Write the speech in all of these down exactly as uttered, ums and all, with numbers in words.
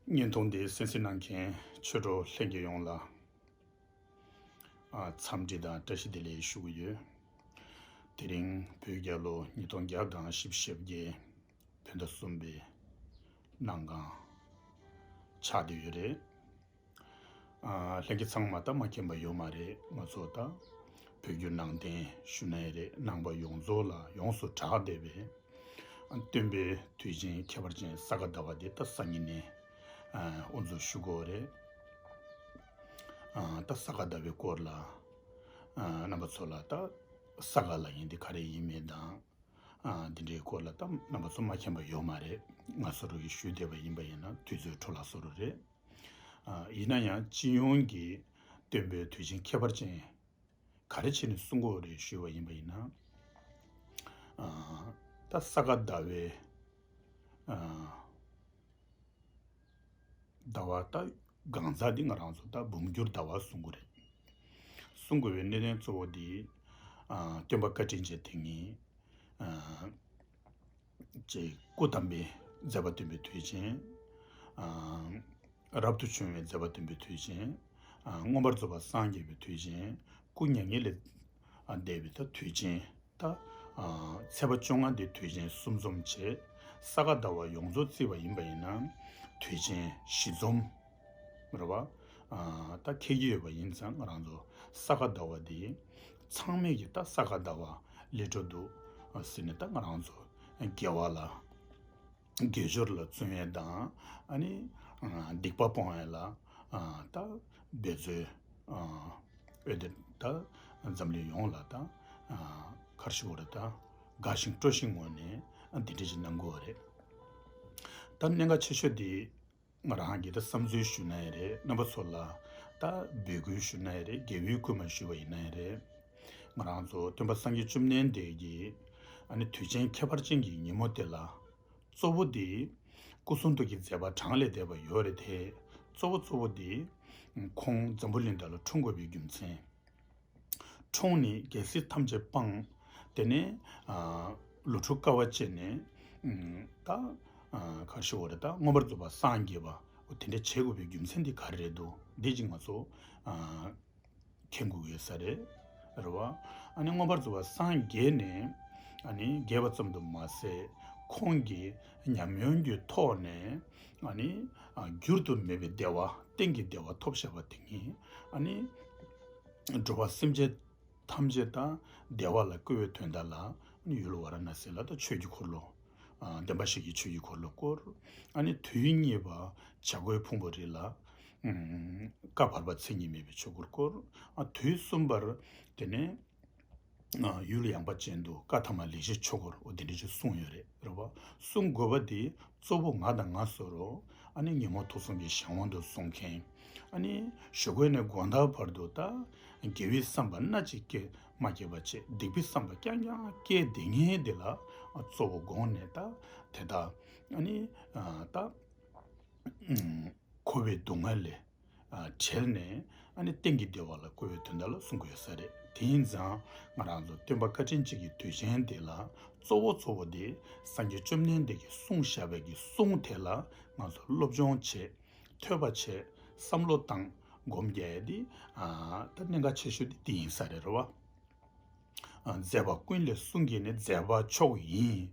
བརྙན་ཐུང་འདི་གསན་གཟིགས་གནང་མཁན་ཆོས་གྲོགས་ལྷན་རྒྱས་ཡོངས་ལ། ཨ། འཚམས་འདྲི་དང་བཀྲ་ཤིས་བདེ་ལེགས་ཞུ་གི་ཡོད། དེ་རིང་བོད་རྒྱལ་ལོ་ཉིས་སྟོང་བརྒྱ་དང་བཞི་བཅུ་ཞེ་བརྒྱད་བོད་ཟླ་གསུམ་པའི་གནམ་གང་ཆགས་བསྡད་ཡོད་རེད། ཨ། ལྷན་རྒྱས་ཚང་མ་ད་མ་མཁྱེན་པ་ཡོད་མ་རེད། ང་ཚོ་ད་བོད་བརྒྱུད་ནང་བསྟན་ཞུ་ན་ཡང་རེད། ནང་པ་ཡོངས་རྫོགས་ལ་ཡོངས་སུ་གྲགས་བསྡད་པའི་སྟོན་པའི་དུས་ཆེན་ཁྱད་པར་ཅན་ས་ག་ཟླ་བ་འདི་ད་སང་ཉིན་ནས་ཨ། དབུ་འཛུགས་ཞུ་དགོས་རེད། ཨ། ད་ས་ག་ཟླ་བའི་སྐོར་ལ། ཨ། རྣམ་པ་ཚོ་ལ་ད་ས་ག་ལབ་མཁན་འདི་ག་རེ་ཡིན་མིན་དང་། ཨ། འདི་འདྲའི་སྐོར་ལ་ད་རྣམ་པ་ཚོ་མ་མཁྱེན་པ་ཡོད་མ་རེད། ང་ཚོ་རང་གིས་ཞུས་བསྡད་པ་ཡིན་པ་ཡིན་ན་དུས་ཚོད་འཕྲོ་བརླག་བཟོ་འདྲ་རེད། ཨ། ཡིན་ན་ཡང་སྤྱི་ཡོངས་ཀྱི་སྟོན་པའི་དུས་ཆེན་ཁྱད་པར་ཅན་ག་རེ་བྱས་ནས་གསུང་གི་ཡོད་རེད་ཞུས་པ་ཡིན་པ་ཡིན་ན། ཨ། ད་ས་ག་ཟླ་བའི། ཨ། ཟླ་བ་ད་གང་ཟག་འདི་ང་རང་ཚོ་ད་འབུམ་འགྱུར་ཟླ་བ་གསུང་གི་རེད། གསུང་དགོས་པའི་གནད་དོན་གཙོ་བོ་འདི། ཨ། སྟོན་པ་བཀའ་དྲིན་ཅན་དེ་ཉིད། ཨ། ཅེས་སྐུ་བལྟམས་པའི་མཛད་པ་སྟོན་པའི་དུས་ཆེན། ཨ། རབ་ཏུ་བྱུང་བའི་མཛད་པ་སྟོན་པའི་དུས་ཆེན། ཨ། མངོན་པར་རྫོགས་པར་སངས་རྒྱས་པའི་དུས་ཆེན། སྐུ་མྱ་ངན་ལས་འདས་པའི་ད་དུས་ཆེན། ད། ཨ། ཚེས་པ་བཅོ་ལྔ་འདི་དུས་ཆེན་གསུམ་འཛོམས་བྱས། ས་ག་ཟླ་བ་ཡོངས་རྫོགས་བརྩིས་པ་ཡིན་པ་ཡིན་ན་དུས་ཆེན་བཞི་འཛོམས་རེད་བ། ཨ། ད་འཁེལ་གྱི་ཡོད་པ་ཡིན་ཙང་ང་རང་ཚོ་ས་ག་ཟླ་བ་འདི་ཚང་མས་ཀྱི་ད་ས་ག་ཟླ་བ་སླེབས་འགྲོ་འདུག་ཟེར་ནས་ད་ང་རང་ཚོ་དགེ་བ་ལ། དགེ་སྦྱོར་ལ་བརྩོན་ཡས་དང་། ཨ་ནི། ཨ། སྡིག་པ་སྤོང་ཡས་ལ། ཨ། ད་འབད་རྩོལ། ཨ། འོས་ཏེ་ད་འཛམ་གླིང་ཡོངས་ལ་ད། ཨ། ག་རེ་ཞུ་དགོས་རེད། ད་དགའ་ཞིང་སྤྲོ་ཞིང་ངང་ནས། ཨ། འདི་འདྲ་ཞིག་གནང་དགོས་རེད། ད་གནད་འགག་ཆེ་ཤོས་འདི་ང་རང་གི་ད་བསམ་ཚུལ་ཞུ་ན་ཡང་རེད། རྣམ་པ་ཚོ་ལ་ད་འབོད་སྐུལ་ཞུ་ན་ཡང་རེད། དགེ་བའི་བསྐུལ་མ་ཞུ་བ་ཡིན་ན་ཡང་རེད། ང་རང་ཚོ་སྟོན་པ་སངས་རྒྱས་བཅོམ་ལྡན་འདས་ཀྱི། ཨ་ནི་དུས་ཆེན་ཁྱད་པར་ཅན་གྱི་ཉིན་མོ་དེ་ལ། གཙོ་བོ་དེ་སྐུ་གསུང་ཐུགས་ཀྱི་མཛད་པ་གྲངས་ལས་འདས་པ་ཡོད་རེད་དེ། གཙོ་བོ་གཙོ་བོ་དེ་ཁོང་འཛམ་བུ་གླིང་འདི་ལ་འཁྲུངས་དགོས་པའི་རྒྱུ་མཚན། འཁྲུངས་ནས་རྒྱལ་སྲིད་ཐམས་ཅད་སྤངས། དེ་ནས། ཨ། ལོ་དྲུག་དཀའ་བ་སྤྱད་ནས། ཨ། ད། ཨ། ག་རེ་ཞུ་དགོས་རེད། ད་མངོན་པར་རྫོགས་པར་སངས་རྒྱས་པ། འོ་དེ་འདྲ་བྱེད་དགོས་པའི་རྒྱུ་མཚན་དེ་ག་རེ་རེད་འདུག་འདི་ཅིག་ང་ཚོ། ཨ། མཁྱེན་དགོས་ཀྱི་ཡོད་ས་རེད། རེད་བ། ཨ་ནི་མངོན་པར་རྫོགས་པར་སངས་རྒྱས་ནས། ཨ་ནི་རྒྱས་པ་ཙམ་དུ་མ་ཟད། ཁོང་གིས་ཉམས་མྱོང་གི་ཐོག་ནས། ཨ་ནི། ཨ། འགྱུར་དུ་མེད་པའི་བདེ་བ། གཏན་གྱི་བདེ་བ་ཐོབ་བཞག་པ་དེ་ཉིད། ཨ་ནི་འགྲོ་བ་སེམས་ཅན་ཐམས་ཅད་དང་བདེ་བ་ལ་བཀོད་པའི་དོན་དག་ལ། ཨ་ནི་ཡུལ་ཝཱ་ར་ཎ་སི་ལ་ད་ཆོས་ཀྱི་འཁོར་ལོ། ཨ། བདེན་པ་བཞི་གི་ཆོས་ཀྱི་འཁོར་ལོ་བསྐོར། ཨ་ནི་དུས་གཉིས་པ་བྱ་རྒོད་ཕུང་པོའི་རི་ལ། ཨ། བཀའ་བར་པ་མཚན་ཉིད་མེད་པའི་ཆོས་འཁོར་བསྐོར། ཨ། དུས་གསུམ་པར་དེ་ནས། ཨ། ཡུལ་ཡངས་པ་ཅན་དུ་བཀའ་ཐ་མ་ལེགས་བཤད་ཆོས་འཁོར། འོ་དེ་འདྲ་ཅིག་གསུངས་ཡོད་རེད། རེད་བ། གསུང་དགོས་པ་དེ་གཙོ་བོ་ང་དང་ང་བཟོ་འདྲ། ཨ་ནི་ཉོན་མོངས་དུག་གསུམ་གྱི་གཞན་དབང་དུ་སོང་མཁན། ཨ་ནི་ཞུ་སྒོ་ནས་དགོང་དག་བར་དུ་ད་དགེ་བའི་བསམ་པ་སྣ་གཅིག་སྐྱེ་མ་སྐྱེས་པ་བྱས། སྡིག་པའི་བསམ་པ་རྐྱང་རྐྱང་སྐྱེས་བསྡད་མཁན་དེ་ལ་གཙོ་བོ་དགོངས་ནས། ད་དེ་དག་ཨ་ནི། ཨ། ད། ཨ། འཁོར་བའི་སྡུག་བསྔལ་ལས། ཨ། བྲལ་ནས། ཨ་ནི་གཏན་གྱི་བདེ་བ་ལ་བཀོད་པའི་དོན་དག་ལ་གསུང་གི་ཡོད་ས་རེད། དེ་ཡིན་ཙང་ང་རང་ཚོ་སྟོན་པ་བཀའ་དྲིན་ཅན་གྱི་དུས་ཆེན་དེ་ལ་གཙོ་བོ་གཙོ་བོ་དེ་སངས་རྒྱས་བཅོམ་ལྡན་འདས་ཀྱིས་གསུངས་བཞག་པའི་གི་གསུང་དེ་ལ་ང་ཚོ་སློབ་སྦྱོང་བྱེད། ཐོས་པ་བྱས། བསམ་བློ་བཏང་། སྒོམ་རྒྱག་ཡ་དེ། ཨ། ད་གནད་འགག་ཆེ་ཤོས་དེ་དེ་ཡིན་ས་རེད། རེད་བ། མཛད་པ་ཀུན་ལས་གསུང་གིས་ནི། མཛད་པ་མཆོག་ཡིན།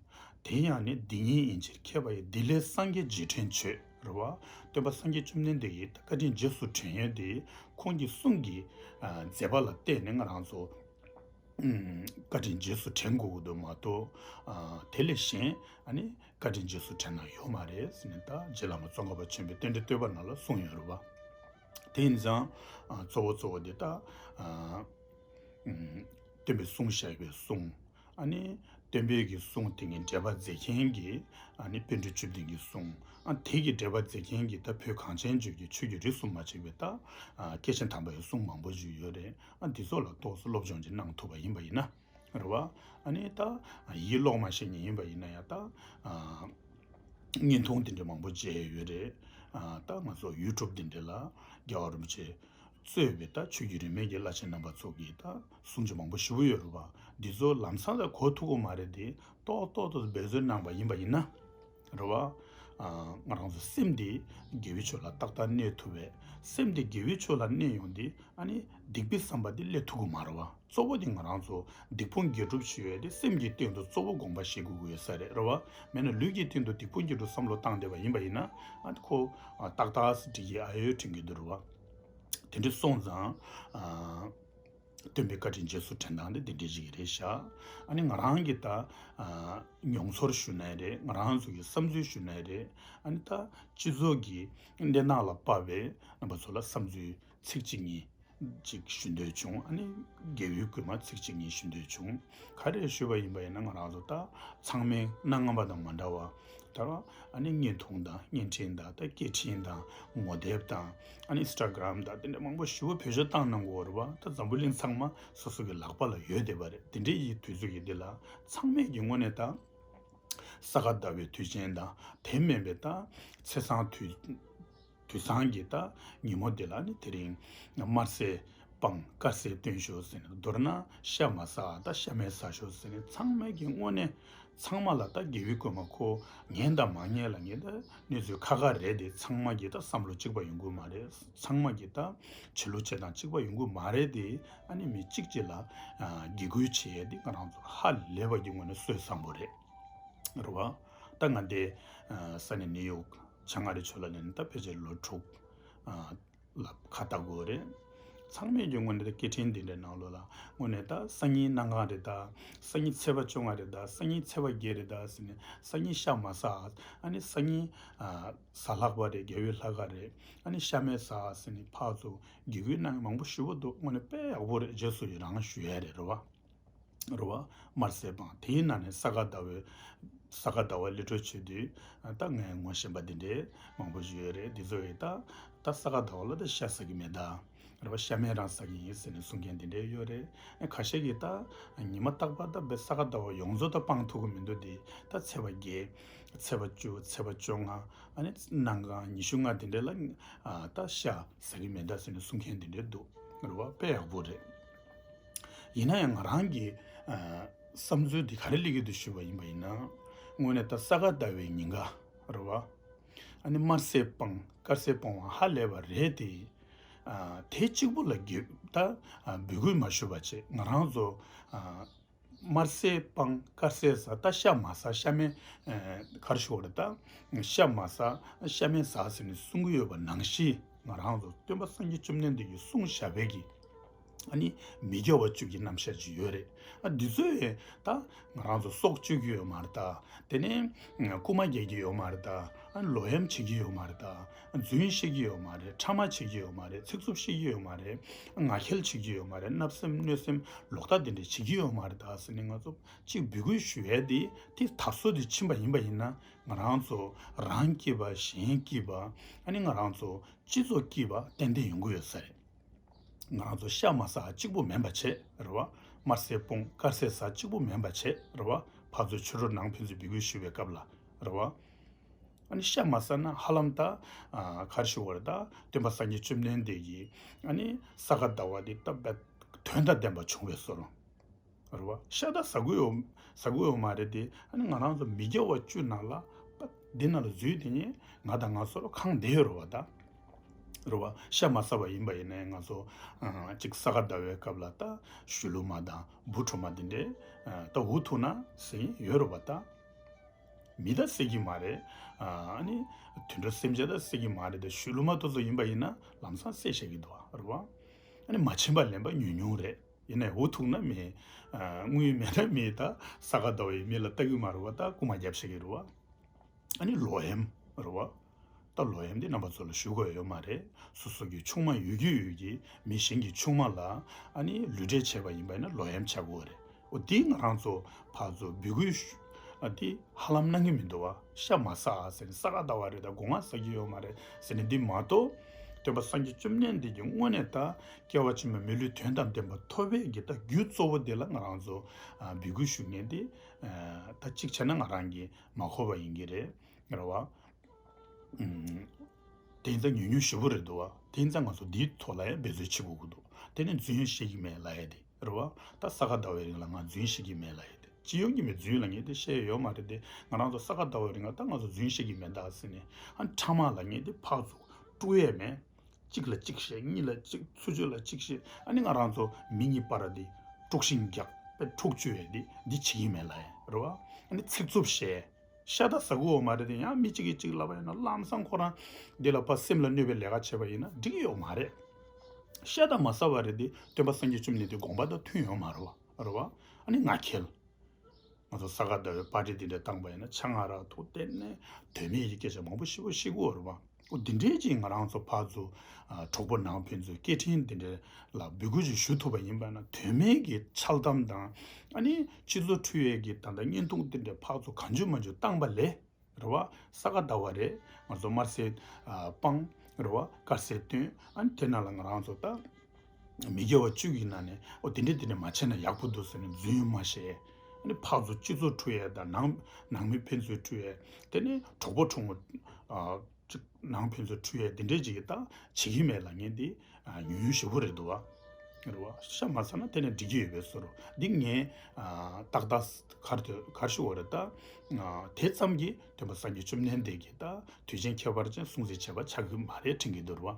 དེ་ཡང་ནི་འདི་ཉིད་ཡིན་ཕྱིར་མཁས་པ་ཡིས། འདི་ལས་སངས་རྒྱས་རྗེས་དྲན་བྱོས། རེད་བ། སྟོན་པ་སངས་རྒྱས་བཅོམ་ལྡན་འདས་ཀྱི་བཀའ་དྲིན་རྗེས་སུ་དྲན་ཡོད་དེ། ཁོང་གི་གསུང་གི། ཨ། མཛད་པ་ལ་བརྟེན་ནས་ང་རང་ཚོ། ཨ། བཀའ་དྲིན་རྗེས་སུ་དྲན་དགོས་ཀྱི་འདུག་མ་གཏོགས། ཨ། དེ་ལས་གཞན་ཨ་ནི་བཀའ་དྲིན་རྗེས་སུ་དྲན་ན་ཡོད་མ་རེད་ཟེར་ནས་ད་རྗེ་བླ་མ་ཙོང་ཁ་པ་ཆེན་པོའི་རྟེན་འབྲེལ་བསྟོད་པ་ནང་ལ་གསུངས་ཡོད་རེད་བ། དེ་ཡིན་ཙང་། ཨ། གཙོ་བོ་གཙོ་བོ་འདི་ད། ཨ། ཨ། སྟོན་པས་གསུངས་བཞག་པའི་གསུང་། ཨ་ནི་སྟོན་པའི་གི་གསུང་དེ་གི་འགྲེལ་པ་མཛད་མཁན་གྱི། ཨ་ནི་པཎ་གྲུབ་བཅུ་བདུན་གྱི་གསུང་། ཨ། དེ་གི་འགྲེལ་པ་མཛད་མཁན་གྱི་ད་བོད་གངས་ཅན་ལྗོངས་ཀྱི་ཆོས་ཀྱི་རིས་སུ་མ་ཆད་པའི་ད། ཨ། སྐྱེས་ཆེན་དམ་པ་ཡི་གསུང་མང་པོ་ཞིག་ཡོད་རེད། ཨ། འདི་ཚོ་ལ་ཏོག་ཙམ་སློབ་སྦྱོང་ཅིག་གནང་ཐུབ་པ་ཡིན་པ་ཡིན་ན། རེད་བ། ཨ་ནི་ད་ཡིད་ལོག་མ་ཤེས་མཁན་ཡིན་པ་ཡིན་ན་ཡང་ད། ཨ། བརྙན་ཐུང་དེ་འདྲ་མང་པོ་མཇལ་ཡོད་རེད། ཨ། ད་ང་ཚོ་ཡུ་ཊུབ་དེ་འདྲ་ལ་རྒྱལ་བ་རིན་པོ་ཆེ་གཙོས་པའི་ད་ཆོས་བརྒྱུད་རིས་མེད་ཀྱི་བླ་ཆེན་རྣམ་པ་ཚོ་གི་ད་གསུང་ཆོས་མང་པོ་ཞེ་པོ་ཡོད་རེད་བ། འདི་ཚོ་ལམ་སང་ད་གོ་ཐུབ་ཀྱི་མ་རེད་དེ། ཏོག་ཏོག་ཏོག་འབད་རྩོལ་གནང་བ་ཡིན་པ་ཡིན་ན། རེད་བ། ཨ་ང་རང་ཚོ་སེམས་དེ་དགེ་བའི་ཕྱོགས་ལ་ཏག་ཏག་གནས་ཐུབ་པས། སེམས་དེ་དགེ་བའི་ཕྱོགས་ལ་གནས་ཡོང་དུས་ཨ་ནི་སྡིག་པའི་བསམ་པ་དེ་སླེབས་ཐུབ་ཀྱི་མ་རེད་བ། གཙོ་བོ་དེ་ང་རང་ཚོ་སྡིག་སྤོང་དགེ་སྒྲུབ་ཞུ་ཡས་དེ་སེམས་ཀྱི་སྟེང་དུ་གཙོ་བོ་དགོངས་པ་བཞེས་དགོས་ཀྱི་ཡོད་ས་རེད། རེད་བ། མེད་ན་ལུས་ཀྱི་སྟེང་དུ་སྡིག་སྤོང་དགེ་སྒྲུབ་བསམ་བློ་བཏང་བསྡད་པ་ཡིན་པ་ཡིན་ན་ཨ་ནི་ཁོ་ཨ་ཏག་ཏག་སེ་འགྲིག་གི་ཨ་ཡོད་དྲན་གྱི་འདུག། རེད་བ། དེ་འདྲ་སོང་ཙང་ཨ། སྟོན་པའི་བཀའ་དྲིན་རྗེས་སུ་དྲན་སྟངས་དེ་དེ་འདྲའི་ཞིག་རེད་ཤག། ཨ་ནི་ང་རང་གི་ད་ཨ་མྱོང་ཚོར་ཞུ་ནའི་རེད། ང་རང་ཚོ་གི་བསམ་ཚུལ་ཞུ་ནའི་རེད། ཨ་ནི་ད་སྤྱི་ཚོགས་ཀྱི་གནས་སྟངས་ལ་དཔག་པའི་རྣམ་པ་ཚོ་ལ་བསམ་ཚུལ་ཚིག་གཅིག་གཉིས་ཅིག་ཞུ་འདོད་བྱུང་། ཨ་ནི་དགེ་བའི་བསྐུལ་མ་ཚིག་གཅིག་གཉིས་ཞུ་འདོད་བྱུང་། ག་རེ་ཞུས་པ་ཡིན་པ་ཡིན་ན་ང་རང་ཚོ་ད་ཚང་མའི་གནའ་སྔ་མ་དང་མ་འདྲ་བ། ད་རུང་ཨ་ནི་བརྙན་ཐུང་དང་བརྙན་འཕྲིན་དང་ད་སྐད་འཕྲིན་དང་ངོ་དེབ་དང་ཨ་ནི་ཨིན་སི་ཊ་གྷི་རམ་དང་དེ་འདྲ་མང་པོ་ཞེ་པོ་བེད་སྤྱོད་བཏང་གནང་གི་ཡོད་རེད་བ། ད་འཛམ་བུ་གླིང་ཚང་མ་སོ་སོ་གི་ལག་པ་ལ་ཡོད་བསྡད་པ་རེད། དེ་འདྲའི་ཡི་དུས་ཚོད་ཀྱི་འདི་ལ་ཚང་མས་ཀྱི་དངོས་གནས་ད་ས་ག་ཟླ་བའི་དུས་ཆེན་དང་དེ་མིན་པའི་ད་ཚེས་བཟང་དུས་དུས་བཟང་གི་ད་ཉིན་མོ་འདི་ལ་ནི་དེ་རིང་དམར་ཟས་སྤངས་དཀར་ཟས་བཏུང་ཤོག་ཟེར་ནས། མདོར་ན་ཤ་མ་ཟ་ད་ཤ་མེད་ཟ་ཤོག་ཟེར་ནས། ཚང་མས་ཀྱི་དངོས་གནས་ཚང་མ་ལ་ད་དགེ་བའི་བསྐུལ་མ་ཁོ་ཉན་དང་མ་ཉན་ལ་ངས་ད་གནས་ཚུལ་ཁག་ཁག་རེད་དེ། ཚང་མ་གི་ད་བསམ་བློ་གཅིག་པ་ཡོང་གི་མ་རེད། ཚང་མ་གི་ད་བྱེད་ལུགས་བྱེད་སྟངས་གཅིག་པ་ཡོང་གི་མ་རེད་དེ། ཨ་ནི་མི་གཅིག་གཅིག་ལ་ཨ་དགེ་བསྐུལ་བྱེད་ཡས་དེ་ང་རང་ཚོ་ཧ་ལས་པ་གི་དངོས་གནས་སྲོལ་བཟང་པོ་རེད། རེད་བ། ད་ང་འདི་ཨ་ས་གནས་ནིའུ་ཡོག་བྱང་ཨ་རི་ཕྱོགས་ལ་སླེབས་ནས་ད་ཕལ་ཆེར་ལོ་དྲུག་ཨ་ལ་ཁ་བཏགས་དགོས་རེད། ཚང་མས་ཀྱི་དངོས་གནས་ད་སྐད་འཕྲིན་འདི་འདྲའི་ནང་ལོགས་ལ་དངོས་གནས་ད་སང་ཉིན་གནམ་གང་རེད། ད་སང་ཉིན་ཚེས་པ་བཅོ་ལྔ་རེད། ད་སང་ཉིན་ཚེས་པ་བརྒྱད་རེད། ད་ཟེར་ནས་སང་ཉིན་ཤ་མ་ཟ། ཨ་ནི་སང་ཉིན་ཨ་གཟའ་ལྷག་པ་རེད། རྒྱལ་བའི་ལྷ་ཁང་རེད། ཨ་ནི་ཤ་མེད་ཟ་ཟེར་ནས་ཕར་ཚུར་དགེ་བསྐུལ་གནང་མཁན་མང་པོ་ཞེ་པོ་འདུག། དངོས་གནས་དཔེ་ཡག་པོ་རེད། རྗེས་སུ་ཡི་རང་ཞུ་ཡ་རེད། རེད་བ། རེད་བ། དམར་ཟས་སྤངས། དེའི་ནང་ནས་ས་ག་ཟླ་བའི་ས་ག་ཟླ་བ་གླེང་བརྗོད་བྱེད་དུས་ད་ངས་ངོ་ཤེས་པ་འདི་འདྲའི་མང་པོ་ཞིག་ཡོད་རེད། འདི་ཚོ་ཡིས་ད་ད་ས་ག་ཟླ་བ་ལ་ད་ཤ་ཟ་གི་མེད་ད། རེད་བ། ཤ་མེད་རང་ཟ་གི་ཡིན་ཟེར་ནས་གསུང་མཁན་འདི་འདྲའི་ཡོད་རེད། ཨ་ཁ་ཤས་ཀྱིས་ད་ཉི་མ་རྟག་པར་ད་བའི་ས་ག་ཟླ་བ་ཡོངས་རྫོགས་ད་སྤང་ཐུབ་ཀྱི་མི་འདུག། དེ་ད་ཚེས་པ་བརྒྱད། ཚེས་པ་བཅུ། ཚེས་པ་བཅོ་ལྔ། ཨ་ནི་གནམ་གང་ཉི་ཤུ་ལྔ་འདི་འདྲའི་ལ་ཨ་ད་ཤ་ཟ་གི་མེད་ད་ཟེར་ནས་གསུང་མཁན་འདི་འདྲའི་འདུག། རེད་བ། དཔེ་ཡག་པོ་རེད། ཡིན་ན་ཡང་ང་རང་གི་ཨ་བསམ་ཚུལ་འདི་ག་རེ་སླེབས་ཀྱི་འདུག་ཞུས་པ་ཡིན་པ་ཡིན་ན། དངོས་གནས་ད་ས་ག་ཟླ་བའི་ཉིན་ག་རེད་བ། ཨ་ནི་དམར་ཟས་སྤངས་དཀར་ཟས་སྤོང་བ་ཧ་ལས་པ་རེད་དེ། ཨ་དེ་གཅིག་པུ་ལ་གི་ད་ཨ་འབོད་སྐུལ་མ་ཞུས་པ་བྱས། ང་རང་ཚོ་ཨ་དམར་ཟས་སྤངས་དཀར་ཟས་ཟ། ད་ཤ་མ་ཟ། ཤ་མེད་ཨ་ག་རེ་ཞུ་དགོས་རེད། ད་ཤ་མ་ཟ། ཤ་མེད་ཟ་ཟེར་ནས་གསུང་གི་ཡོད་པ་ནང་བཞིན། ང་རང་ཚོ་སྟོན་པ་སངས་རྒྱས་བཅོམ་ལྡན་འདས་ཀྱིས་གསུངས་བཞག་པའི་གི་ཨ་ནི་མི་དགེ་བ་བཅུ་གི་རྣམ་གཞག་ཅིག་ཡོད་རེད། ཨ་འདི་ཚོས་ད་ང་རང་ཚོ་སྲོག་གཅོད་ཀྱི་ཡོད་མ་རེད་ད། དེ་ནས་རྐུན་མ་རྒྱག་གི་ཡོད་མ་རེད་ད། ཨ་ལོག་གཡེམ་བྱེད་ཀྱི་ཡོད་མ་རེད་ད། རྫུན་བཤད་ཀྱི་ཡོད་མ་རེད། ཕྲ་མ་བྱེད་ཀྱི་ཡོད་མ་རེད། ཚིག་རྩུབ་བཤད་ཀྱི་ཡོད་མ་རེད། ངག་འཁྱལ་བྱེད་ཀྱི་ཡོད་མ་རེད། བརྣབ་སེམས་གནོད་སེམས་ལོག་ལྟ་དེ་འདྲ་བྱེད་ཀྱི་ཡོད་མ་རེད་ད་ཟེར་ནས་ང་ཚོ་གཅིག་འབོད་སྐུལ་ཞུ་ཡས་དེ་དེ་དར་སྲོལ་དེ་ཕྱིན་པ་ཡིན་པ་ཡིན་ན། ང་རང་ཚོ་རང་སྐྱིད་པ་གཞན་སྐྱིད་པ། ཨ་ནི་ང་རང་ཚོ་སྤྱི་ཚོགས་སྐྱིད་པ་ཏན་ཏན་ཡོང་གི་ཡོད་ས་རེད། ང་རང་ཚོ་ཤ་མ་ཟ་གཅིག་པུ་མིན་པ་བྱས། རེད་བ། དམར་ཟས་སྤོང་དཀར་ཟས་ཟ་གཅིག་པུ་མིན་པ་བྱས། རེད་བ། ཕར་ཚུར་ཕྱི་དྲོ་ནང་ཕན་ཚུན་འབོད་སྐུལ་ཞུ་བའི་སྐབས་ལ། རེད་བ། ཨ་ནི་ཤ་མ་ཟ་ན་ཧ་ལམ་ད་ཨ་ག་རེ་ཞུ་དགོས་རེད། ད་སྟོན་པ་སངས་རྒྱས་བཅོམ་ལྡན་འདས་ཀྱིས་ཨ་ནི་ས་ག་ཟླ་བ་འདི་ད་དཔེ་དོན་དང་ལྡན་པ་བྱུང་བའི་བཟོ་འདྲ། རེད་བ། ཤ་ད་ཟ་གི་ཡོད་ཟ་གི་ཡོད་མ་རེད་དེ། ཨ་ནི་ང་རང་ཚོ་མི་དགེ་བ་བཅུ་ནང་ལ་ད་འདི་ནང་ལ་འཛུལ་དེ་ནས་ང་དང་ང་སོ་ལ་གང་བསྡད་ཡོད་རེད་བ་ད། རེད་བ། ཤ་མ་ཟ་བ་ཡིན་པ་ཡིན་ནའི་ང་ཚོ་ཨ་གཅིག་ས་ག་ཟླ་བའི་སྐབས་ལ་ད་ཞུ་ལུ་མ་དང་འབུ་གྲོག་མ་དེ་འདྲས་ཨ་ད་འུ་ཐུག་ན་ཟེར་ཡོད་རེད་བ་ད། མི་ད་བསད་ཀྱི་མ་རེད། ཨ་ནི་དུད་འགྲོ་སེམས་ཅན་ད་བསད་ཀྱི་མ་རེད་དེ། ཞུ་ལུ་མ་དེ་ཚོ་ཡིན་པ་ཡིན་ན་ལམ་སང་བསད་བཞག་གི་འདུག་བ། རེད་བ། ཨ་ནི་མ་བྱིན་པ་ལེན་པ་ཉུང་ཉུང་རེད། ཡིན་ནའི་འུ་ཐུག་ན་མི་ཨ་དངུལ་མེད་ན་མི་ད་ས་ག་ཟླ་བའི་མི་ལ་ལྟ་གི་མ་རེད་བ། ད་རྐུན་མ་རྒྱབ་བཞག་གི་རེད་བ། ཨ་ནི་ལོག་གཡེམ་རེད་བ། ད་ལོག་གཡེམ་འདི་རྣམ་པ་ཚོ་ལ་ཞུ་དགོས་ཡོད་མ་རེད། སོ་སོ་གི་ཆུང་མ་ཡོད་ཀྱི་ཡོད་ཀྱི་མི་གཞན་གྱི་ཆུང་མ་ལ་ཨ་ནི་ལུས་འབྲེལ་བྱས་པ་ཡིན་པ་ཡིན་ན་ལོག་གཡེམ་ཆགས་དགོས་རེད། འོ་དེ་ང་རང་ཚོ་ཕར་ཚུར་འབོད་སྐུལ་ཞུ་ཨ་དེ་ཧ་ལམ་གནང་གི་མི་འདུག་བ། ཤ་མ་ཟ་ཨ་ཟེར་ནས། ས་ག་ཟླ་བ་རེད་ད་སྒོ་ང་ཟ་གི་ཡོད་མ་རེད་ཟེར་ནས་འདི་མ་གཏོགས། སྟོན་པ་སངས་རྒྱས་བཅོམ་ལྡན་འདས་ཀྱིས་དངོས་གནས་ད་སྐྱེ་བ་ཕྱི་མ་མི་ལུས་དོན་དང་ལྡན་པ་ཐོབ་པའི་གི་ད་རྒྱུ་གཙོ་བོ་དེ་ལ་ང་རང་ཚོ་ཨ་འབོད་སྐུལ་ཞུ་མཁན་དེ་ཨ་ད་གཅིག་བྱས་ན་ང་རང་གིས་མ་གོ་བ་ཡིན་གྱི་རེད། རེད་བ། ཨུམ། དེ་ཡིན་ཙང་ཉུང་ཉུང་ཞེ་པོ་རེད་འདུག་བ། དེ་ཡིན་ཙང་ང་ཚོ་འདིའི་ཐོག་ལ་ཡང་འབད་རྩོལ་བྱེད་དགོས་ཀྱི་འདུག། དེ་ནི་རྫུན་བཤད་ཀྱི་མེད་ལབ་ཡ་དེ་རེད་བ། ད་ས་ག་ཟླ་བའི་རིང་ལ་ང་རྫུན་བཤད་ཀྱི་མེད་ལབ་ཡ་དེ། སྤྱི་ཡོངས་ཀྱི་མི་རྫུན་ལབ་མཁན་དེ་བཤད་ཡོད་མ་རེད་དེ། ང་རང་ཚོ་ས་ག་ཟླ་བའི་རིང་ལ་ད་ང་ཚོ་རྫུན་བཤད་ཀྱི་མེད་ད་ཟེར་ནས། ཨ་ཕྲ་མ་ལབ་མཁན་དེ་ཕར་ཚུར་དཀྲུག་ཡས་མེད། གཅིག་ལ་གཅིག་བཤད། གཉིས་ལ་གཅིག་ཚུར་ཕྱོགས་ལ་གཅིག་བཤད། ཨ་ནི་ང་རང་ཚོ་མི་གཉིས་བར་དེ་དཀྲུག་ཤིང་རྒྱག་པའི་འཁྲུག་ཆུ་ཡས་དེ་འདི་བྱེད་ཀྱི་མེད་ལབ་ཡས་རེད་བ། ཨ་ནི་ཚིག་རྩུབ་བཤད། ཤ་ད་ཟ་གི་ཡོད་མ་རེད་དེ། ཡང་མི་གཅིག་གིས་གཅིག་ལབ་པ་ཡིན་ན་ལམ་སང་ཁོ་རང་འདི་ལ་ཕར་སེམས་ལ་གནོད་པའི་ལས་ཀ་བྱས་པ་ཡིན་ན་འགྲིག་གི་ཡོད་མ་རེད། ཤ་ད་མ་ཟ་བ་རེད་དེ་སྟོན་པ་སངས་རྒྱས་བཅོམ་ལྡན་འདས་དགོངས་པ་དང་མཐུན་ཡོད་མ་རེད་བ། རེད་བ། ཨ་ནི་ང་ཁེལ། ང་ཚོ་ས་ག་ཟླ་བའི་པར་ཊི་འདི་འདྲ་བཏང་པ་ཡིན་ན་ཆང་ཨ་རག་ཐུག་བསྡད་ནས་དོན་མེད་ཀྱི་སྐད་ཆ་མང་པོ་ཞེ་པོ་བཤད་ཀྱི་ཡོད་རེད་བ། འོ་འདི་འདྲའི་ཅིག་ང་རང་ཚོ་ཕར་ཚུར་ཨ་གྲོགས་པོ་ནང་ཕན་ཚུན་སྐད་འཕྲིན་འདི་འདྲ་ལ་འབོད་སྐུལ་ཅིག་ཞུ་ཐུབ་པ་ཡིན་པ་ན། དོན་མེད་ཀྱི་འཆལ་གཏམ་དང་ཨ་ནི་སྤྱི་ཚོགས་འཁྲུག་ཡས་ཀྱི་ད་ལྟ་བརྙན་ཐུང་འདི་འདྲ་ཕར་ཚུར་གང་བྱུང་མང་བྱུང་བཏང་པ་ལས། རེད་བ། ས་ག་ཟླ་བ་རེད། ང་ཚོ་དམར་ཟས་ཨ་སྤང་། རེད་བ། དཀར་ཟས་བཏུང་། ཨ་ནི་དེ་ནང་ལ་ང་རང་ཚོ་ད་མི་དགེ་བ་བཅུ་གི་ནང་ནས་འོ་དེ་འདྲ་དེ་འདྲ་མ་བྱས་ན་ཡག་པོ་འདུག་ཟེར་ནས་རྫུན་མ་བཤད། ཨ་ནི་ཕར་ཚུར་སྤྱི་ཚོགས་འཁྲུག་ཡས་དང་ནང་ནང་མི་ཕན་ཚུན་འཁྲུག་ཡས། དེ་ནས་གྲོགས་པོ་གྲོགས་མོ་ཨ་ཅིག་ནང་ཕན་ཚུན་འཁྲུག་ཡས་དེ་འདྲས་ཅིག་གི་ད་བྱེད་ཀྱི་མེད་ལབ་མཁན་དེ་ཨ་ཉུང་ཉུང་ཞེ་པོ་རེད་འདུག་བ། རེད་བ། ཤ་མ་ཟ་ན་དེ་ནས་འགྲིག་གི་ཡོད་པའི་བཟོ་འདྲ། འདི་ངས་ཨ་ཏག་ཏག་ག་རེ་ག་རེ་ཞུ་དགོས་རེད་ད། ཨ་དེ་ཙམ་གྱིས་སྟོན་པ་སངས་རྒྱས་བཅོམ་ལྡན་འདས་ཀྱིས་ད་དུས་ཆེན་ཁྱད་པར་ཅན་སྲུང་བརྩི་བྱས་པ་ཆགས་ཀྱི་མ་རེད་དྲན་གྱི་འདུག་རེད་བ།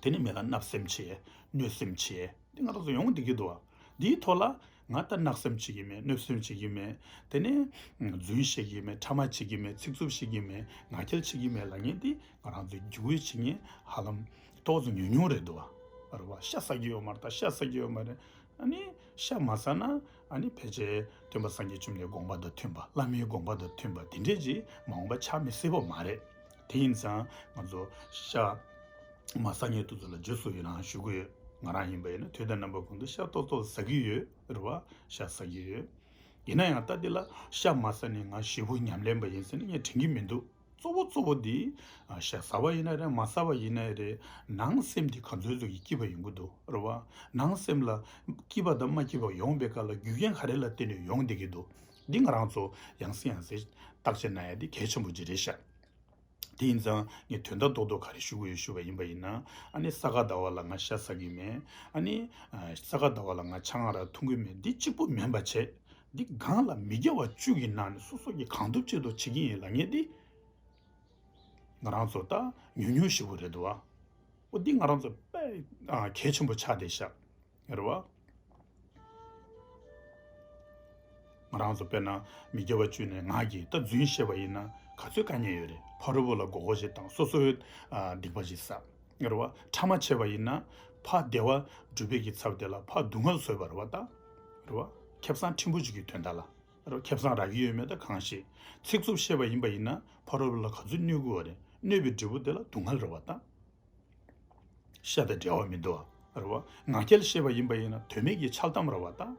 དེ་ནི་མི་ལ་བརྣབ་སེམས་བྱེད། གནོད་སེམས་བྱེད། འདི་ང་རང་ཚོ་ཡོང་བསྡད་ཀྱི་འདུག་བ། འདིའི་ཐོག་ལ་ང་ད་བརྣབ་སེམས་བྱེད་ཀྱི་མེད། གནོད་སེམས་བྱེད་ཀྱི་མེད། དེ་ནས་རྫུན་བཤད་ཀྱི་མེད། ཕྲ་མ་བྱེད་ཀྱི་མེད། ཚིག་རྩུབ་བཤད་ཀྱི་མེད། ངག་འཁྱལ་བྱེད་ཀྱི་མེད་ལབ་མཁན་འདི་ང་རང་ཚོའི་རྒྱུད་སྐུལ་བྱེད་མཁན་ཧ་ལམ་ཏོག་ཙམ་ཉུང་ཉུང་རེད་འདུག་བ། རེད་བ། ཤ་ཟ་གི་ཡོད་མ་རེད། ད་ཤ་ཟ་གི་ཡོད་མ་རེད། ཨ་ནི་ཤ་མ་ཟ་ན་ཨ་ནི་ཕལ་ཆེར་སྟོན་པ་སངས་རྒྱས་བཅོམ་ལྡན་དགོངས་པ་དང་མཐུན་པ། བླ་མའི་དགོངས་པ་དང་མཐུན་པ་དེ་འདྲས་ཅིག་མ་འོངས་པ་ཆགས་མི་སྲིད་པ་མ་རེད། དེ་ཡིན་ཙང་ང་ཚོ་ཤ་མ་ཟ་མཁན་དེ་ཚོ་ལ་རྗེས་སུ་ཡི་རང་ཞུ་གི་ཡོད། ང་རང་ཡིན་པ་ཡིན་ན་དུས་དང་རྣམ་པ་ཀུན་ཏུ་ཤ་ཏོག་ཏོག་ཟ་གི་ཡོད། རེད་བ། ཤ་ཟ་གི་ཡོད། ཡིན་ན་ཡང་ད་འདི་ལ་ཤ་མ་ཟ་ནས་ང་ཞེ་པོ་ཉམས་ལེན་པ་ཡིན་ཟེར་ནས་ངས་དྲན་གྱི་མི་འདུག་གཙོ་བོ་གཙོ་བོ་འདི་ཨ་ཤ་ཟ་བ་ཡིན་ན་རེད། མ་ཟ་བ་ཡིན་ན་རེད། ནང་སེམས་འདི་ག་ཚོད་ཚོད་ཀྱི་སྐྱིད་པ་ཡོང་གི་འདུག་རེད་བ། ནང་སེམས་ལ་སྐྱིད་པ་དང་མ་སྐྱིད་པ་ཡོང་བའི་སྐབས་ལ་རྒྱུ་རྐྱེན་ག་རེ་ལ་བརྟེན་ནས་ཡོང་བསྡད་ཀྱི་འདུག་འདི་ང་རང་ཚོ་ཡང་སེ་ཡང་སེ་བརྟག་དཔྱད་གནང་ཡ་འདི་གལ་ཆེན་པོ་ཅིག་རེད་ཤག་དེ་ཡིན་ཙང་ངས་དོན་དག་རྡོག་རྡོག་ག་རེ་ཞུ་དགོས་ཡོད་ཞུས་པ་ཡིན་པ་ཡིན་ན། ཨ་ནི་ས་ག་ཟླ་བ་ལ་ང་ཤ་ཟ་གི་མེད། ཨ་ནི་ཨ་ས་ག་ཟླ་བ་ལ་ང་ཆང་ཨ་རག་འཐུང་གི་མེད། འདི་གཅིག་པུ་མིན་པ་བྱས། འདི་སྒང་ལ་མི་དགེ་བ་བཅུ་གི་ནང་ནས་སོ་སོ་གིས་གང་ཐུབ་ཅི་ཐུབ་བྱེད་ཀྱི་ཡིན་ལབ་མཁན་འདི་ང་རང་ཚོ་ད་ཉུང་ཉུང་ཞེ་པོ་རེད་འདུག་ཨ། འོ་འདི་ང་རང་ཚོ་དཔེ་ཨ་གལ་ཆེན་པོ་ཆགས་བསྡད་ཤག་རེད་བ། ང་རང་ཚོ་དཔེར་ན་མི་དགེ་བ་བཅུ་ནས་ངག་གིས་ད་རྫུན་བཤད་པ་ཡིན་ན་ག་ཚོད་དཀའ་ངལ་ཡོད་རེད། ཕ་རོལ་པོ་ལ་མགོ་སྐོར་ཞིག་བཏང་། སོ་སོའི་ཨ་སྡིག་པ་ཞིག་བསགས། རེད་བ། ཕྲ་མ་བྱས་པ་ཡིན་ན་ཕར་བདེ་བ་སྒྲུབ་པའི་གི་ཚབ་དེ་ལ་ཕར་སྡུག་བསྔལ་བཟོས་པ་རེད་བ་ད། རེད་བ། ཁེ་བཟང་ཕྲན་བུ་ཅིག་གི་དོན་དག་ལ། རེད་བ། ཁེ་བཟང་རག་གི་ཡོད་མེད་ད་གང་ཤེས། ཚིག་རྩུབ་བཤད་པ་ཡིན་པ་ཡིན་ན་ཕ་རོལ་པོ་ལ་ག་ཚོད་གནོད་ཀྱི་ཡོད་རེད། གནོད་པའི་འབྲས་བུ་དེ་ལ་སྡུག་བསྔལ་རེད་བ་ད། ཤ་དང་འབྲེལ་བ་མི་འདུག་བ། རེད་བ། ངག་འཁྱལ་བཤད་པ་ཡིན་པ་ཡིན་ན་དོན་མེད་ཀྱི་འཆལ་གཏམ་རེད་བ་ད།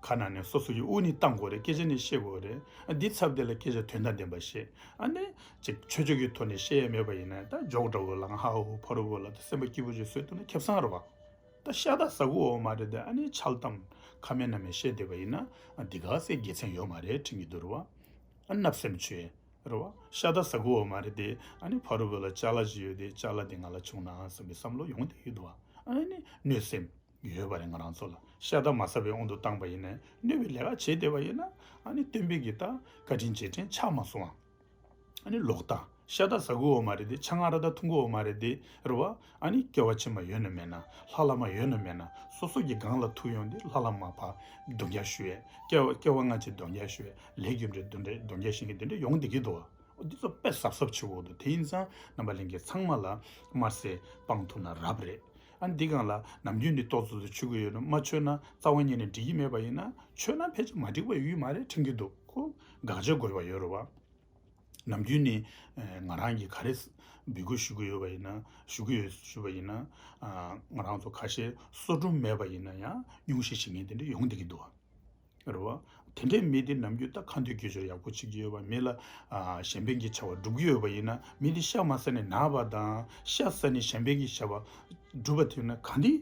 ཁ་ནང་ནས་སོ་སོ་ཡི་དབུ་ནི་བཏང་དགོས་རེད། སྐད་ཆ་ནི་བཤད་དགོས་རེད། འདི་ཚབ་དེ་ལ་སྐད་ཆ་དོན་དང་ལྡན་པ་བཤད། ཨ་ནི་ཅིག་ཆོས་ཕྱོགས་ཀྱི་ཐོག་ནས་བཤད་ཡ་མེད་པ་ཡིན་ན་ད་ཇོག་འདྲ་བོ་ལངས། ཧ་ཧོ་ཕ་རོལ་པོ་ལ་ད་སེམས་པ་སྐྱིད་པོ་ཞིག་བཟོས་ཐུབ་ན་ཁེ་བཟང་རེད་བ། ད་ཤ་ད་ཟ་གི་ཡོད་མ་རེད་དེ། ཨ་ནི་འཆལ་གཏམ་ཁ་མེད་སྣ་མེད་བཤད་བསྡད་པ་ཡིན་ན་ཨ་འདི་ག་ཚད་དགེ་མཚན་ཡོད་མ་རེད་དྲན་གྱི་འདུག་རེད་བ། ཨ་བརྣབ་སེམས་བྱོས། རེད་བ། ཤ་ད་ཟ་གི་ཡོད་མ་རེད་དེ། ཨ་ནི་ཕ་རོལ་པོ་ལ་ཅ་ལག་ཅིག་ཡོད་དེ། ཅ་ལག་དེ་ང་ལ་བྱུང་ན་བསམ་པའི་བསམ་བློ་ཡོང་བསྡད་ཀྱི་འདུག་བ། ཨ་ནི་གནོད་སེམས་ཡོད་པ་རེད། ང་རང་ཚོ་ལ་ཤ་ད་མ་ཟ་བའི་དབང་དུ་བཏང་པ་ཡིན་ན། གནོད་པའི་ལས་ཀ་བྱས་བསྡད་པ་ཡིན་ན། ཨ་ནི་སྟོན་པའི་གི་ད་བཀའ་དྲིན་རྗེས་དྲན་ཆགས་མ་སོང་བ། ཨ་ནི་ལོག་ལྟ། ཤ་ད་ཟ་གི་ཡོད་མ་རེད་དེ། ཆང་ཨ་རག་ད་འཐུང་གི་ཡོད་མ་རེད་དེ། རེད་བ། ཨ་ནི་སྐྱེ་བ་ཕྱི་མ་ཡོད་ན་མེད་ན། ལྷ་བླ་མ་ཡོད་ན་མེད་ན། སོ་སོ་གི་སྒང་ལ་ཐུག་ཡོང་དེ་ལྷ་བླ་མ་ཕར་རྡོ་རྒྱག་ཞུ་ཡས། སྐྱེ་བ་སྐྱེ་བ་སྔ་ཕྱི་རྡོ་རྒྱག་ཞུ་ཡས། ལས་རྒྱུ་འབྲས་རྡོ་འདྲེ་རྡོ་རྒྱག་ཤེས་མཁན་དེ་འདྲ་ཡོང་བསྡད་ཀྱི་འདུག་བ། འདི་ཚོ་དཔེ་གཟབ་གཟབ་བྱེད་དགོས་འདུག་དེ་ཡིན་ཙང་རྣམ་པ་ལྷན་རྒྱས་ཚང་མ་ལ་དམར་ཟས་སྤང་ཐུབ་ན་རབ་རེད། ཨ་ནི་འདི་སྒང་ལ་ནམ་རྒྱུན་ནས་ཏོག་ཙམ་ཙམ་མཆོད་ཀྱི་ཡོད་ན། མ་མཆོད་ན་རྩ་བ་ཉིད་ནས་འགྲིག་གི་མེད་པ་ཡིན་ན། མཆོད་ན་ཕལ་ཆེར་མ་འགྲིག་པ་ཡོད་ཀྱི་མ་རེད་དྲན་གྱི་འདུག་ཁོ་དགག་བྱ་དགོས་པ་ཡོད་རེད་བ། ནམ་རྒྱུན་ནི་ང་རང་གིས་ག་རེ་འབོད་སྐུལ་ཞུ་གི་ཡོད་པ་ཡིན་ན། ཞུ་གི་ཡོད་ཞུ་བ་ཡིན་ན། ང་རང་ཚོ་ཁ་ཤས་གསོལ་སྒྲུབ་མེད་པ་ཡིན་ན་ཡང་སྙུང་གཞི་བྱེད་མཁན་དེ་འདྲ་ཡོང་བསྡད་ཀྱི་འདུག་བ། རེད་བ། དེ་འདྲའི་མི་དེ་ནམ་རྒྱུན་ད་ཁ་འདོན་དགེ་སྦྱོར་ཡག་པོ་བྱེད་ཀྱི་ཡོད་པ། མི་ལ་གཞན་ཕན་གྱི་བྱ་བ་སྒྲུབ་ཀྱི་ཡོད་པ་ཡིན་ན། མི་དེ་ཤ་མ་ཟ་ནས་ན་བ་དང་། ཤ་ཟ་ནས་གཞན་ཕན་གྱི་བྱ་བ་སྒྲུབ་པ་དེ་ན་གང་དེ།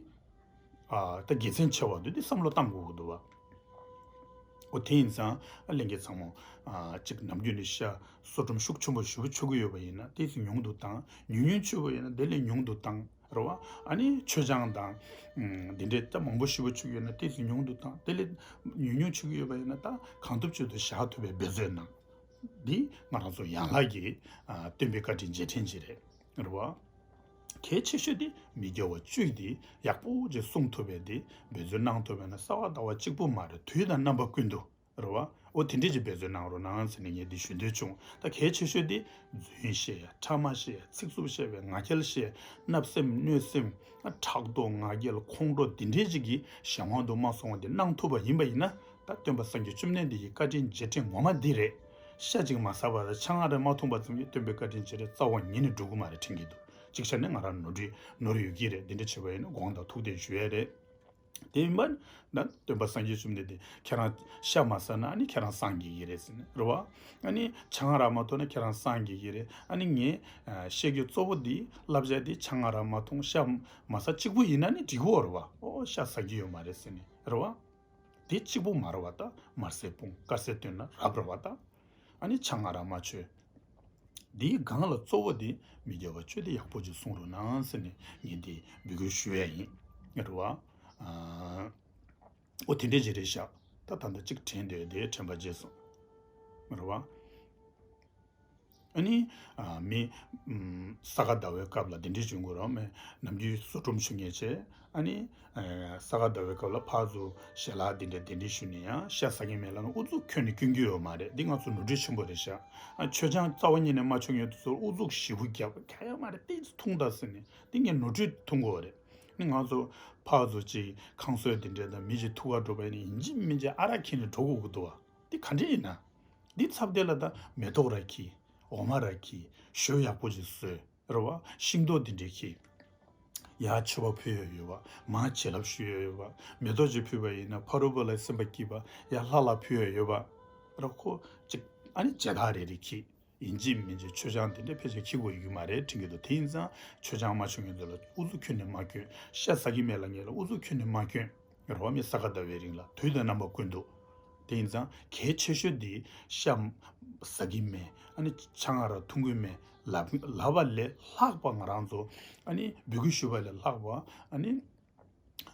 ཨ་ད་དགེ་མཚན་ཆེ་བ་འདུག་དེ་བསམ་བློ་བཏང་དགོས་ཀྱི་འདུག་བ། འོ་དེ་ཡིན་ཙང་ཨ་ལྷན་རྒྱས་ཚང་མ་ཨ་གཅིག་ནམ་རྒྱུན་ནས་ཤ་གསོལ་སྒྲུབ་ཤུགས་ཆེན་པོ་ཞེ་པོ་མཆོད་ཀྱི་ཡོད་པ་ཡིན་ན་དེ་ཚོ་ཉུང་དུ་བཏང་། ཉུང་ཉུང་མཆོད་པ་ཡིན་ན་དེ་ལས་ཉུང་དུ་བཏང་ རེད་བ། ཨ་ནི་མཆོད་ཆང་དང་འདི་འདྲའི་ད་མང་པོ་ཞེ་པོ་མཆོད་ཀྱི་ཡོད་ན་ཏོག་ཙམ་ཉུང་དུ་བཏང་། དེ་ལས་ཉུང་ཉུང་མཆོད་ཀྱི་ཡོད་པ་ཡིན་ན་ད་གང་ཐུབ་ཅི་ཐུབ་བཞག་ཐུབ་པའི་འབད་རྩོལ་གནང་། འདི་ང་རང་ཚོ་ཡན་ལག་གི་སྟོན་པའི་བཀའ་དྲིན་རྗེས་དྲན་ཅིག་རེད། རེད་བ། གལ་ཆེ་ཤོས་དེ་མི་དགེ་བ་བཅུ་དེ་ཡག་པོ་ཅིག་སྲུང་ཐུབ་པའི་དེ་འབད་རྩོལ་གནང་ཐུབ་པ་ན་གསང་བ་ཟླ་བ་གཅིག་པུ་མ་རེད། དུས་དང་རྣམ་པ་ཀུན་ཏུ། རེད་བ། འོ་དེ་འདྲས་ཀྱི་འབད་རྩོལ་གནང་རོགས་གནང་ཟེར་ནས་ངས་འདི་ཞུ་འདོད་བྱུང་། ད་གལ་ཆེ་ཤོས་དེ་རྫུན་བཤད་ཡ། ཕྲ་མ་བཤད་ཡ། ཚིག་རྩུབ་བཤད་པའི་ང་རྒྱལ་བཤད། བརྣབ་སེམས་གནོད་སེམས། ཕྲག་དོག་ང་རྒྱལ་ཁོང་ཁྲོ་འདི་འདྲས་ཅིག་གི་གཞན་དབང་དུ་མ་སོང་བ་འདི་གནང་ཐུབ་པ་ཡིན་པ་ཡིན་ན། ད་སྟོན་པ་སངས་རྒྱས་བཅོམ་ལྡན་འདས་ཀྱི་བཀའ་དྲིན་རྗེས་དྲན་ངོ་མ་འདི་རེད། ཤ་ཅིག་མ་ཟ་བ་དང་ཆང་རག་མ་འཐུང་བ་ཙམ་གྱིས་སྟོན་པའི་བཀའ་དྲིན་རྗེས་དྲན་རྩ་བ་ཉིད་ནས་འགྲུབ་ཀྱི་མ་རེད་དྲན་གྱི་འདུག་ཅིག་ཆ་ནས་ང་རང་ནོར་འཁྲུལ་ནོར་ཡོད་ཀྱི་རེད། འདི་འདྲ་བྱས་པ་ཡིན་ན་དགོངས་དག་ཐུགས་བདེན་ཞུ་ཡ་རེད། དེ་ཡིན་པ་ན་སྟོན་པ་སངས་རྒྱས་བཅོམ་ལྡན་འདས་ཁྱེད་རང་ཤ་མ་ཟ་ན་ཨ་ནི་ཁྱེད་རང་སངས་རྒྱས་ཀྱི་རེད་ཟེར་ནས་རེད་བ། ཨ་ནི་ཆང་རག་མ་འཐུང་ན་ཁྱེད་རང་སངས་རྒྱས་ཀྱི་རེད། ཨ་ནི་ངས་བཤད་རྒྱུ་གཙོ་བོ་འདི་བསླབ་བྱ་འདི་ཆང་རག་མ་འཐུང་ཤ་མ་ཟ་གཅིག་པུ་ཡིན་ན་ནི་འགྲིག་གི་ཡོད་རེད་བ། ཨོ་ཤ་ཟ་གི་ཡོད་མ་རེད་ཟེར་ནས་རེད་བ། དེ་གཅིག་པུ་མ་རེད་བ། ད་དམར་ཟས་སྤོང་། དཀར་ཟས་བཏོན་ན་རབ་རེད་བ། ད་ཨ་ནི་ཆང་རག་མ་མཆོད། འདིའི་སྒང་ལ་གཙོ་བོ་དེ་མི་དགེ་བ་བཅུ་དེ་ཡག་པོ་ཅིག་སྲུང་རོགས་གནང་ཟེར་ནས་ངས་འདི་འབོད་སྐུལ་ཞུ་ཡ་ཡིན། རེད་བ། ཨ། ཨོ་དེ་འདྲས་ཅིག་རེད་ཤག་ད་ད་ལྟ་གཅིག་དྲན་འདོད་དེ་དྲན་པ་བརྗེད་སོང་། རེད་བ། ཨ་ནི་ཨ་མི་ཨམ་ས་ག་ཟླ་བའི་སྐབས་ལ་དེ་འདྲས་བྱུང་དགོས་རོགས་མེད། ནམ་རྒྱུན་བཟོ་སྒྲུབ་ཞུ་མཁན་བྱས། ཨ་ནི་ཨ་ས་ག་ཟླ་བའི་སྐབས་ལ་ཕར་ཚུར་ཞལ་ལག་དེ་འདྲས་དེ་འདྲས་ཞུ་ནས་ཡང་ཤ་ཟ་གི་མེད་ལབ་ན་ཨུ་ཚུགས་ཁྱོན་ནས་སྐྱོན་གྱི་ཡོད་མ་རེད། འདི་ང་ཚོ་ནོར་འཁྲུལ་ཆེན་པོ་རེད་ཤག་ཨ་མཆོད་ཆང་རྩ་བ་ཉིད་ནས་མ་མཆོད་མཁན་དེ་ཚོར་ཨུ་ཚུགས་ཞེ་པོ་རྒྱབ་ག་ཡོད་མ་རེད། ཏོག་ཙམ་འཐུང་དང་ཟེར་ནས་འདི་ངས་ནོར་འཁྲུལ་མཐོང་གི་ཡོད་རེད། ནི་ང་ཚོ་ཕར་ཚུར་ཅིག་ཁང་གསོས་དེ་འདྲས་དང་མི་ཅིག་ཐུག་ག་འགྲོ་བ་ཡིན་ན་ཡིན་གཅིག་མིན་གཅིག་ཨ་རག་འཁྱེར་ནས་འགྲོ་དགོས་ཀྱི་འདུག་བ། འདི་ག་འདྲས་ཡིན་ན། འདི་ཚབ་དེ་ལ་ད་མེ་ཏོག་ར་འཁྱེར། འོ་མ་ར་འཁྱེར། ཞོ་ཡག་པོ་ཅིག་བཟོས། རེད་བ། ཤིང་ཏོག་འདི་འདྲས་འཁྱེར། ཡར་མཆོད་པ་ཕུལ་ཡ་ཡོད་བ། མར་བྱིན་རླབས་ཞུ་ཡ་ཡོད་བ། མེ་ཏོག་ཅིག་ཕུལ་བ་ཡིན་ན་ཕ་རོལ་པོ་ལ་སེམས་པ་སྐྱིད་པ། ཡར་ལྷ་ལ་ཕུལ་ཡ་ཡོད་བ། ར་ཁོ་ཅིག་ཨ་ནི་བྱེ་ཐག་རེ་རེ་འཁྱེར། ཡིན་གཅིག་མིན་གཅིག་མཆོད་ཆང་དེ་འདྲ་ཕལ་ཆེར་འཁྱེར་དགོས་ཡོད་ཀྱི་མ་རེད་དྲན་གྱི་འདུག་དེ་ཡིན་ཙང་མཆོད་ཆང་མ་མཆོད་མཁན་ཚོ་ལ་ཨུ་ཚུགས་ཁྱོན་ནས་མ་སྐྱོན། ཤ་ཟ་གི་མེད་ལབ་མཁན་ལ་ཨུ་ཚུགས་ཁྱོན་ནས་མ་སྐྱོན། རོ་མི་ས་ག་ཟླ་བའི་རིང་ལ་དུས་དང་རྣམ་པ་ཀུན་ཏུ། དེ་ཡིན་ཙང་གལ་ཆེ་ཤོས་དེ་ཤ་ཟ་གི་མེད། ཨ་ནི་ཆང་རག་འཐུང་གི་མེད་ལབ་ལབ་པ་ལས་ལྷག་པ་ང་རང་ཚོ་ཨ་ནི་འབོད་སྐུལ་ཞུ་བ་ལས་ལྷག་པ་ཨ་ནི།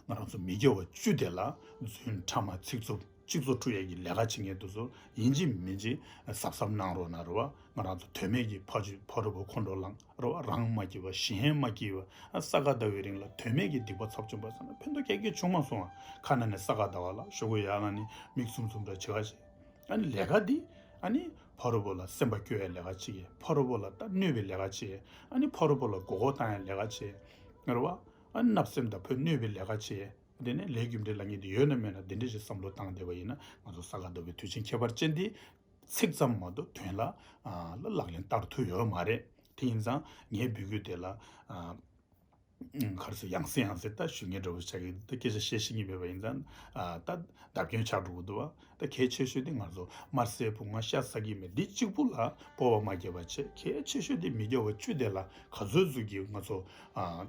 ང་རང་ཚོ་མི་དགེ་བ་བཅུ་དེ་ལ་རྫུན་ཕྲ་མ་ཚིག་རྩུབ་སྤྱི་ཚོགས་འཁྲུག་ཡས་ཀྱི་ལས་ཀ་བྱེད་མཁན་དེ་ཚོ་ཡིན་གཅིག་མིན་གཅིག་གཟབ་གཟབ་གནང་རོགས་གནང་རོགས། ང་རང་ཚོ་དོན་མེད་ཀྱི་ཕ་ཆུ་ཕ་རོལ་པོ་ཁོང་ཁྲོ་ལངས་རོགས། རང་མ་སྐྱིད་པ་གཞན་མ་སྐྱིད་པ། ས་ག་ཟླ་བའི་རིང་ལ་དོན་མེད་ཀྱི་སྡིག་པ་ཚབས་ཆེན་པོ་བསགས་ན་ཕན་ཐོགས་ག་གེ་བྱུང་མ་སོང་བ། ཁ་ན་ནས་ས་ག་ཟླ་བ་ལ་ཞོགས་ཀས་ཡར་ལངས་ནས་མིག་ཙུམ་ཙུམ་འདྲ་བྱེད་ཀ་བྱེད། ཨ་ནི་ལས་ཀ་འདི་ཨ་ནི་ཕ་རོལ་པོ་ལ་སེམས་པ་སྐྱོ་བའི་ལས་ཀ་བྱེད་ཀྱི། ཕ་རོལ་པོ་ལ་ད་གནོད་པའི་ལས་ཀ་བྱེད། ཨ་ནི་ཕ་རོལ་པོ་ལ་མགོ་སྐོར་བཏང་ཡའི་ལས་ཀ་བྱེད། རེད་བ། ཨ་ནི་བརྣབ་སེམས་དང་ཕར་གནོད་པའི་ལས་ཀ་བྱེད། དེ་ནས་ལས་རྒྱུ་འབྲས་ལབ་མཁན་དེ་ཡོད་ན་མེད་ན་དེ་འདྲ་ཞིག་བསམ་བློ་བཏང་བསྡད་པ་ཡིན་ན་ང་ཚོ་ས་ག་ཟླ་བའི་དུས་ཆེན་ཁྱད་པར་ཅན་འདི་ཚིག་ཙམ་མ་གཏོགས་དོན་ལ་ཨ་ལ་ལག་ལེན་བསྟར་ཐུབ་ཡོད་མ་རེད། དེ་ཡིན་ཙང་ངའི་འབོད་སྐུལ་དེ་ལ་ཨ་ག་རེ་ཟེར་ཡང་སེ་ཡང་སེ་ད་ཞུ་མཁན་འདྲ་བོ་ཆགས་ཀྱི་འདུག་སྐད་ཆ་བཤད་ཤེས་ཀྱི་མེད་པ་ཡིན་ཙང་ཨ་ད་བརྡབ་སྐྱོན་ཆགས་འགྲོ་གི་འདུག་བ། ད་གལ་ཆེ་ཤོས་དེ་ང་ཚོ་དམར་ཟས་ཕུང་ང་ཤ་ཟ་གི་མེད་འདི་གཅིག་པུ་ལ་སྤོབས་པ་མ་སྐྱེས་པ་བྱེད། གལ་ཆེ་ཤོས་དེ་མི་དགེ་བ་བཅུ་དེ་ལ་ག་ཚོད་ཟུག་གི་ང་ཚོ་ཨ།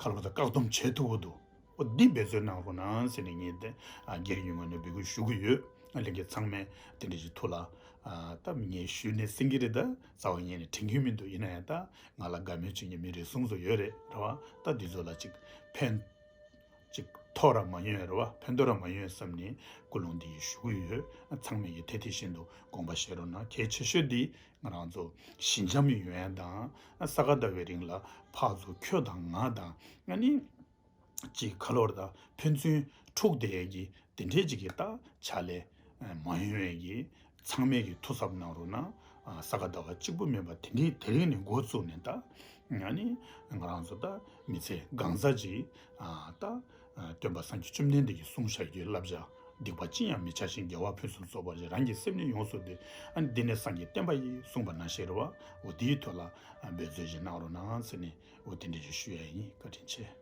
ཁ་ལོ་དང་བཀག་སྡོམ་བྱེད་ཐུབ་ཀྱི་འདུག་འོ་འདི་འབད་བརྩོན་གནང་རོགས་གནང་ཟེར་ནས་ངས་དེ་ཨ་སྒེར་ཡོད་ངོས་ནས་འབོད་སྐུལ་ཞུ་གི་ཡོད། ཨ་ལྷན་རྒྱས་ཚང་མས་དེ་འདྲ་ཞིག་ཐུགས་ལ་ཨ་ད་ངས་ཞུས་ནས་ཟིན་གྱི་རེད། ད་རྩ་བ་ཉིད་ནས་དྲན་གྱི་མི་འདུག་ཡིན་ན་ཡང་ད་ང་ལ་དགའ་མོས་བྱེད་མཁན་མི་རེ་ཟུང་ཟུང་ཡོད་རེད། རེད་བ། ད་འདི་ཚོ་ལ་ཅིག་ཕན་ཅིག་ཐོགས་ར་མ་ཡོང་། རེད་བ། ཕན་ཐོགས་ར་མ་ཡོང་བསམ་ནས་ཀུན་སློང་འདི་ཞུ་གི་ཡོད། ཚང་མས་ཀྱི་དེ་དེ་བཞིན་དུ་དགོངས་པ་བཞེས་རོགས་གནང་། གལ་ཆེ་ཤོས་འདི་ང་རང་ཚོ་ཞི་འཇམ་ཡོང་ཡ་དང་ས་ག་ཟླ་བའི་རིང་ལ་ཕར་ཚུར་ཁྱོད་དང་ང་དང་ཨ་ནི་ཅིག་ཁ་ལོར་དང་ཕན་ཚུན་འཁྲུག་བསྡད་ཡས་ཀྱི་དེ་འདྲས་ཅིག་གི་ད་ཕྱག་ལས་མ་ཡོང་ཡས་ཀྱི་ཚང་མས་ཀྱི་ཐུགས་གཟབ་གནང་རོགས་གནང་། ས་ག་ཟླ་བ་གཅིག་པུ་མིན་པ་དེ་འདྲས་དེ་རིང་ནས་འགོ་བཙུགས་ནས་ད་ཨ་ནི་ང་རང་ཚོ་ད་མི་ཚེ་གང་ཟག་ཅིག་ད་སྟོན་པ་སངས་རྒྱས་བཅོམ་ལྡན་འདས་ཀྱིས་གསུངས་བཞག་རྒྱུའི་བསླབ་བྱ། སྡིག་པ་ཅི་ཡང་མི་བྱ་ཞིང་། དགེ་བ་ཕུན་སུམ་ཚོགས་པར་བྱ། རང་གི་སེམས་ནི་ཡོངས་སུ་འདུལ། ཨ་ནི་འདི་ནི་སངས་རྒྱས་བསྟན་པ་ཡི། གསུངས་པ་ནང་བཞིན་རེད་བ། འོ་དེའི་ཐོག་ལ་འབད་རྩོལ་ཞིག་གནང་རོགས་གནང་ཟེར་ནས་འོ་དེ་འདྲ་ཞིག་ཞུ་ཡ་ཡིན། བཀའ་དྲིན་ཆེ།